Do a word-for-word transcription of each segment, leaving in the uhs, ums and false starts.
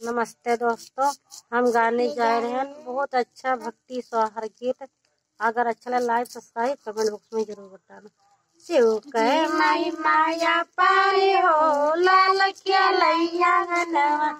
नमस्ते दोस्तों, हम गाने जा रहे हैं बहुत अच्छा भक्ति सोहर गीत। अगर अच्छा लगे, like, subscribe, comment box में जरूर बताना। शिव के महिमा या पारी हो, लाल खेलैया अंगनवा।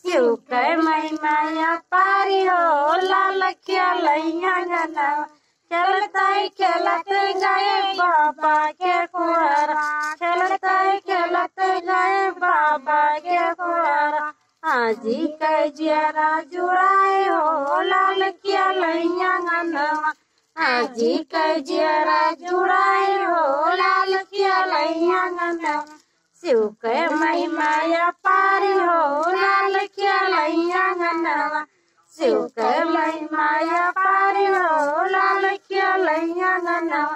शिव के महिमा या पारी हो, लाल खेलैया अंगनवा। खेलत खेलत गए बाबा के कुआरा, खेलत खेलत गए बाबा के कुआरा। आजी के जियरा जुड़ाए हो, लाल खेलैया अंगनवा। आजी के जियरा जुड़ाए हो, लाल खेलैया अंगनवा। शिव के महिमा या पारी हो, लाल खेलैया अंगनवा। शिव के महिमा या पारी हो, लाल खेलैया अंगनवा।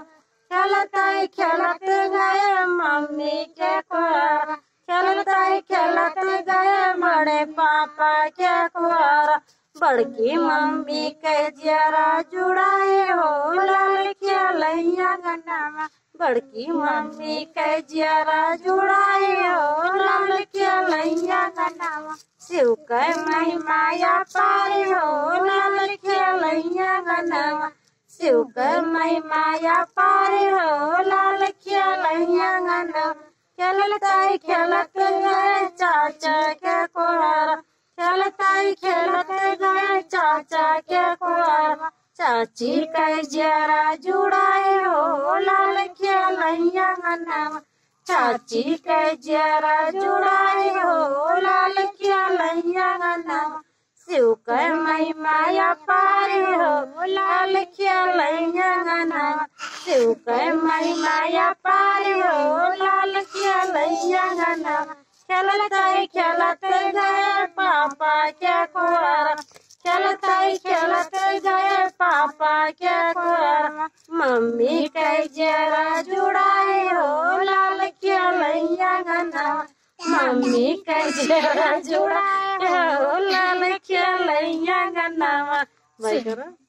खेलत खेलत गए मम्मी के कुआरा, खेलत खेलत गए बड़े पापा के कुआरा। बड़की मम्मी के जियरा जुड़ाए हो, लाल खेलैया अंगनवा। बड़की मम्मी के जियरा जुड़ाए हो, लाल खेलैया अंगनवा। शिव के महिमा या पारी हो, लाल खेलैया अंगनवा। शिव के महिमा या पारी हो, लाल खेलैया अंगनवा। खेलत खेलत गए चाचा के कुआरा, खेलत खेलत गए चाचा के कुआरा। चाची के जियरा जुड़ाए हो, लाल खेलैया अंगनवा। चाची के जियरा जुड़ाए हो, लाल खेलैया अंगनवा। शिव के महिमा या पारी हो, लाल खेलैया अंगनवा। शिव के महिमा या पारी हो, लाल खेलैया अंगनवा। खेलत खेलत गए पापा के कुआरा, खेलत खेलत गए पापा के कुआरा। मम्मी के जियरा जुड़ाए हो, लाल खेलैया अंगनवा। मम्मी के जियरा जुड़ाए हो, लाल खेलैया अंगनवा। भाई करो।